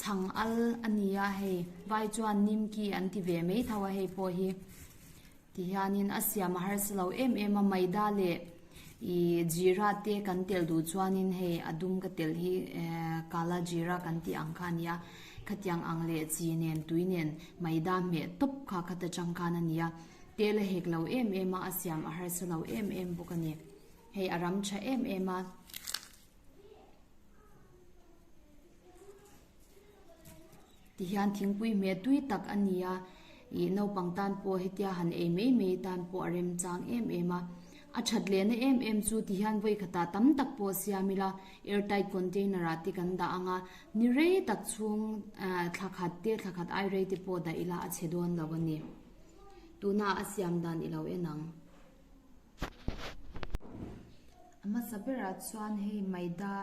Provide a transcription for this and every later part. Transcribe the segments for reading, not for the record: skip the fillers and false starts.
Chhang al a ni a hei vai chuan nimki an ti ve mai tho a hei pawh hi tihianin a siam a harsa lo em em a maida leh ih jeera te kan telh duh chuanin hei a dum ka telh hi ehh kala jeera kan tih ang kha a ni a khatiang ang leh chi nen tui nen maida hmeh tawp kha khata tang khan a ni a tel a hek lo em em a a siam a harsa lo em em bawk a ni hei a ram tha em em a. Tihian thingpui hmeh tui tak a ni a, ih naupang tan pawh hetia han ei mai mai tan pawh a remchang em em a. A that lehna em em chu tihian vawi khatah tam tak pawh siam ila airtight container ah te kan dah ang a, ni rei tak chhung ah thla khat te thla khat ai rei te pawh dah ila a chhe dawn lo a ni. Tuna a siam dan i lo en ang. A hmasa berah chuan hei maida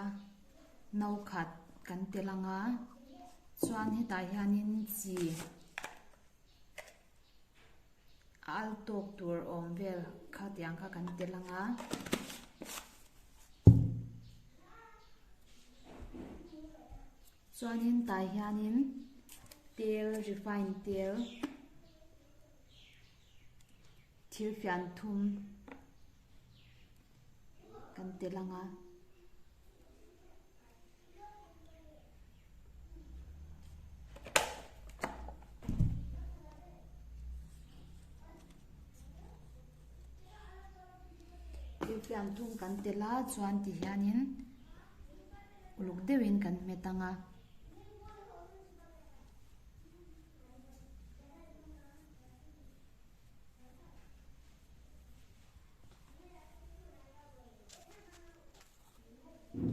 no khat kan tel ang a chuan hetah hianin chi a al tawk tur awm vel kha tiang kha kan tel ang a. Chuanin tah hianin tel refine tel. Thil fian thum kan tel ang a. Thil fian thum kan tel a chuan ti hianin uluk deuhin kan hmet ang a.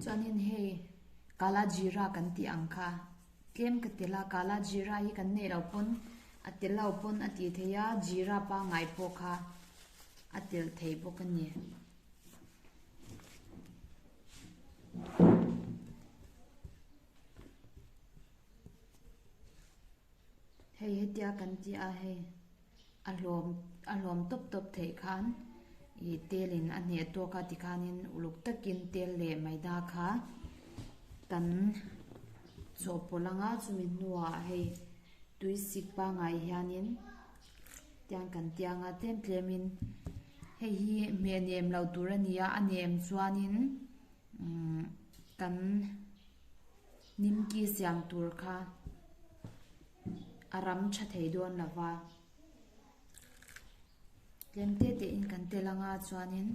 Chuanin hei kala jeera kan tih ang kha tlem ka tel a kala jeera hi kan neih loh pawn a tel lo pawn a tih theih a jeera pangngai pawh kha a tel thei bawk a ni. Hei hetia kan tih a hei a hlawm a hlawm tawp tawp theih khan ih tel in a hneh tawk a tikhanin uluk takin tel leh maida kha kan chawhpawlh ang a chumi hnuah hei tui sik pangngai hianin tiang kan tiang a tlem tlemin hei hi hmeh nem lo tur a ni a a nem chuanin umm kan. Nimki siam tur kha a ram tha thei dawn lo va, tlem te te in kan tel anga chuanin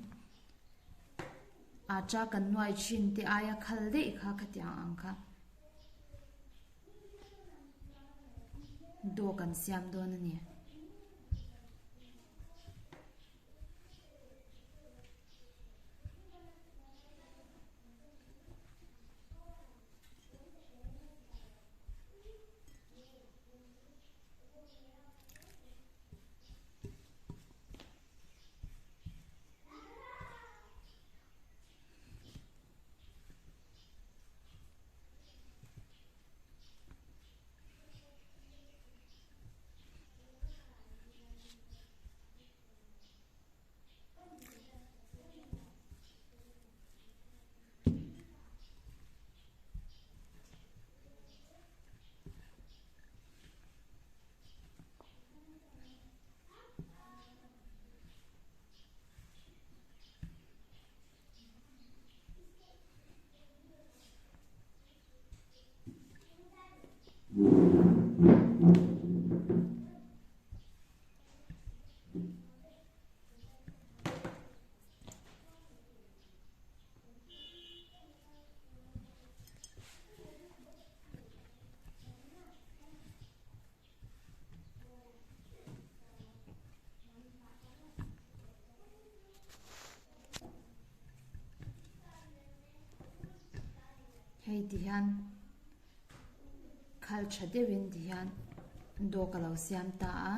atta kan nuai thin te aia khal daih kha khatiang ang kha dough kan siam dawn a ni. Hei ti hian khal tha deuhin ti hian dawk a lo siam ta a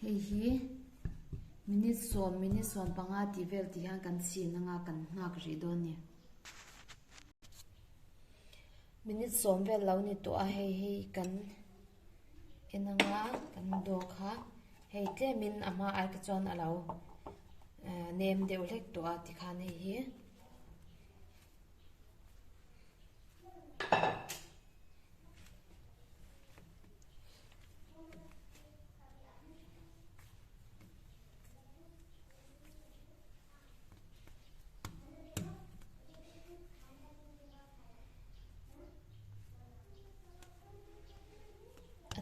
hei hi minute sawm minute 15 tih vel ti hian kan chhin anga kan nghak rih dawn a ni minute sawm vel lo ni tawh a hei hi kan en anga kan dawk kha hei tlemin a hma ai kha chuan a lo nem deuh hlek tawh a tikhan hei hi.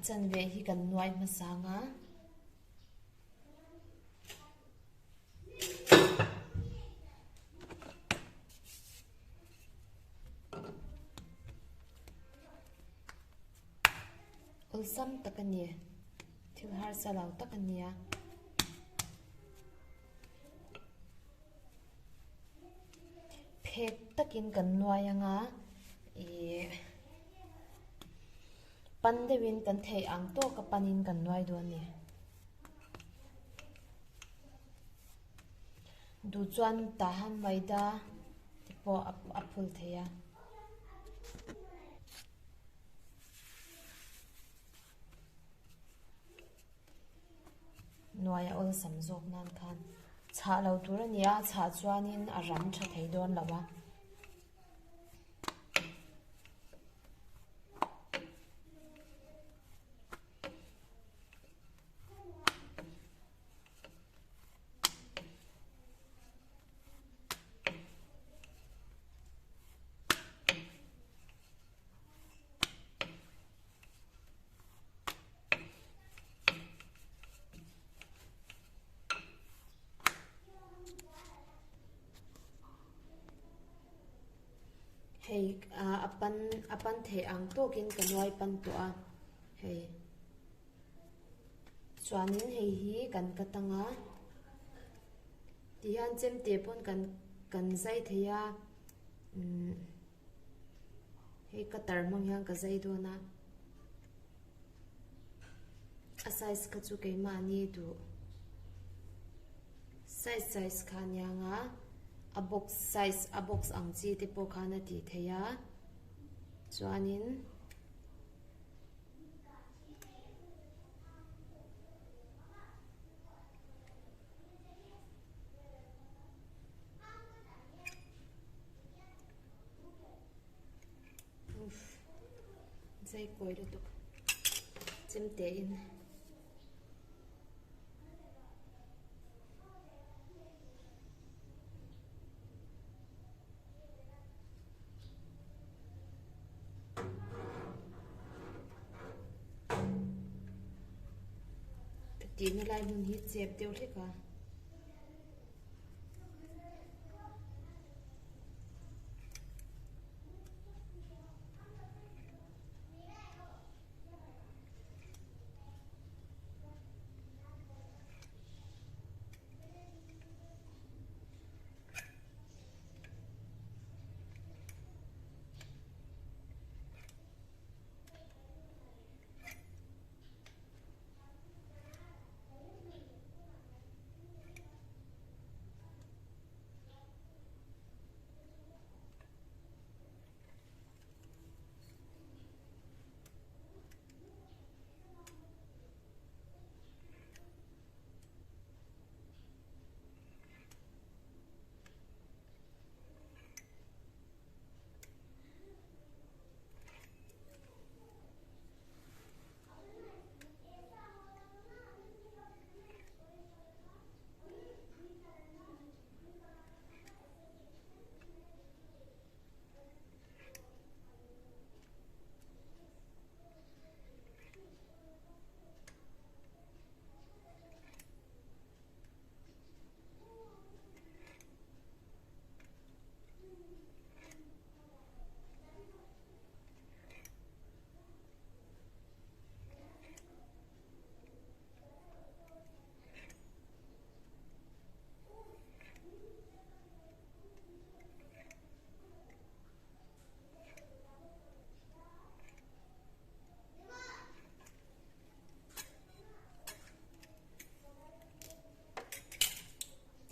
chanve hi kan nuai hmasa ang a. Awlsam tak a ni, thil harsa lo tak a nia. Phek takin kan nuai ang a, ih pan deuhin kan theih ang tawka panin kan nuai dawn a ni. Duh chuan tah han maida te pawh a phul thei a. Nuai a awlsam zawk nan khan chhah lo tur a ni a, chhah chuanin a ram tha thei dawn lo a. Hei a pan a pan theih ang tawkin ka nuai pan tawh a hei. Chuanin hei hi kan cut ang a tihian chemte pawn kan kan zai thei a umm hei cutter hmang hian ka zai dawn a a size kha chu keimahni duh size size kha a nia ang a a box size a box ang chi te pawh khan a tih theih a chuanin. Zai kawi lutuk chemte in. Ka tihna lai hmun hi chep deuh hlek a.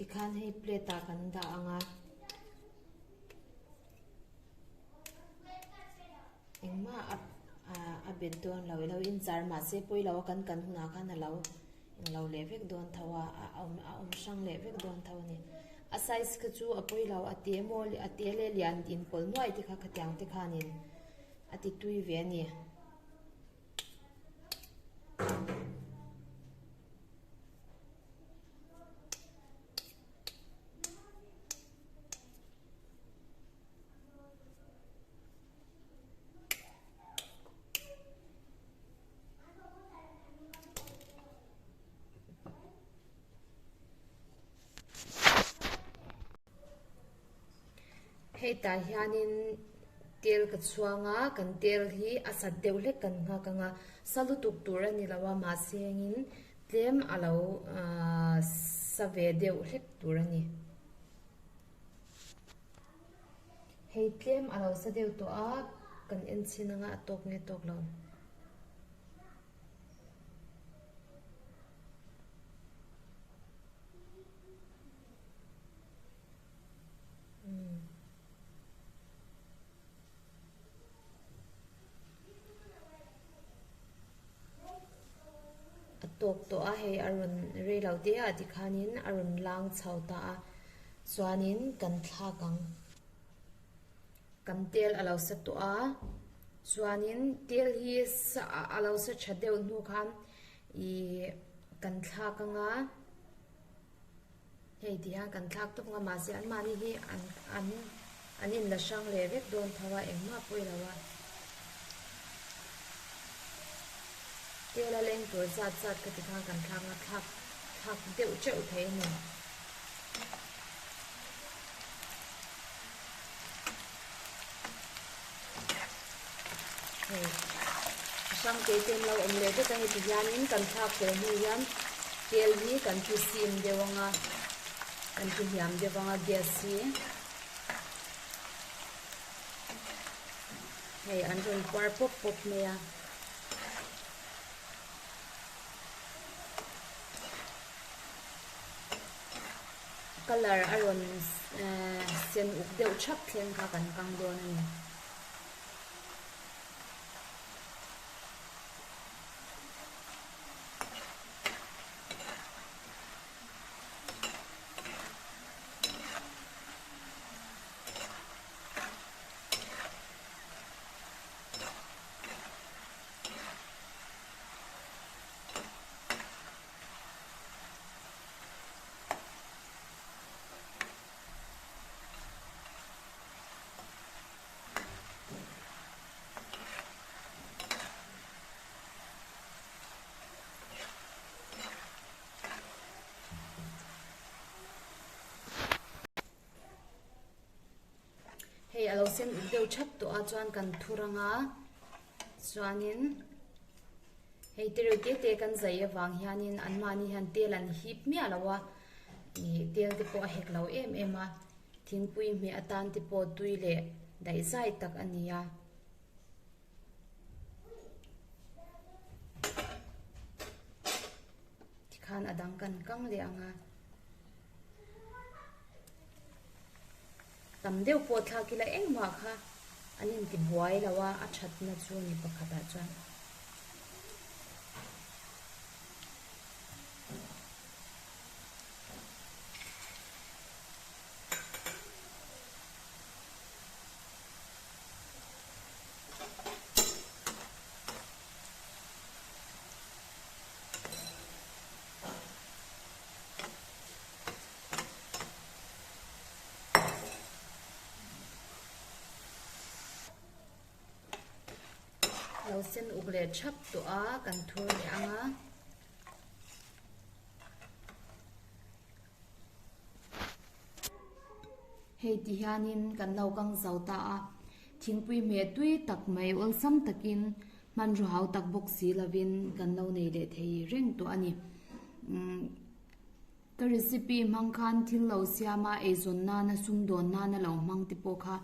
Tikhan hei plate ah kan dah ang a engmah a a bet dawn lo ilo inchar mahse pawilo a kan kan hunah khan a lo englo leh vek dawn tho a a awm a awm hrang leh vek dawn tho a ni a size kha chu a pawilo a te maw a te leh lian inpawlh nuai te kha khatiang te khanin a ti tui ve a ni. Hei tah hianin tel ka chhuang a, kan tel hi a sat deuh hlek kan nghak ang a, sa lutuk tur a ni lo a mahse engin tlem a lo ahh sa ve deuh hlek tur a ni. Hei tlem a lo sa deuh tawh a, kan en chhin anga a tawk nge tawk lo. A tawk tawh a hei a rawn rei lo te ah tikhanin a rawn lang chho ta a chuanin kan thlak ang kan tel a lo sa tawh a chuanin tel hi sa a lo sa tha deuh hnu khan ihh kan thlak ang a. Hei ti hian kan thlak tawp nga mahse anmahni hi an an an inla hrang leh vek dawn tho a engmah pawh i lo a. Tel a leng tur zat zat ka ti khan kan thlak nga thlak thlak deuh teuh thei a ni. Hei a hrang te te an lo awm leh vek a heti hianin kan thlak fel hnu hian tel hi kan ti sim deuh ang a kan ti hniam deuh ang a gas hi hei an rawn puar pawp pawp mai a. Colour a rawn sen uk deuh thap thleng kha kan kang dawn a ni. Hei a lo sen uk deuh thap tawh a chuan kan thur anga chuanin Hei tiril te te kan zai avang hianin anmahni hian tel an hip miah lo a, ih tel te pawh a hek lo em em a, thingpui hmeh atan te pawh tui leh daih zai tak a ni a. Tikhan a dang kan kang leh ang a. Tam deuh pawh thlak ila engmah kha an inti buai lo a, a thatna chu ni pakhatah chuan. Lo sen uk leh thap tawh a kan thur leh ang a. Hei ti hianin kan lo kang zo ta a, thingpui hmeh tui tak mai awlsam takin hmanraw hau tak bawk si lovin kan lo nei leh thei reng tawh a ni. Umm. Ka recipe hmang khan thil lo siam a, eizawn nana sumdawn nana lo hmang te pawh kha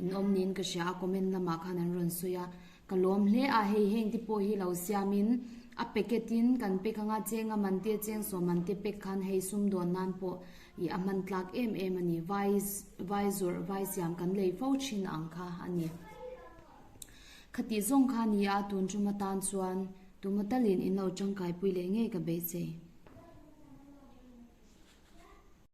in awm niin ka hria a, comment lamah khan an rawn sawi a, ka lawm hle a, hei heng te pawh hi lo siam in a packet in kan pack anga cheng a man te cheng sawm man te pack khan hei sumdawn nan pawh ih a hman tlak em em a ni, vai vai zawrh vai siam kan lei fo thin ang kha a ni. Khatih zawng kha a ni a, tun tum atan chuan tuma talin in lo tangkaipui leh ngei ka beisei.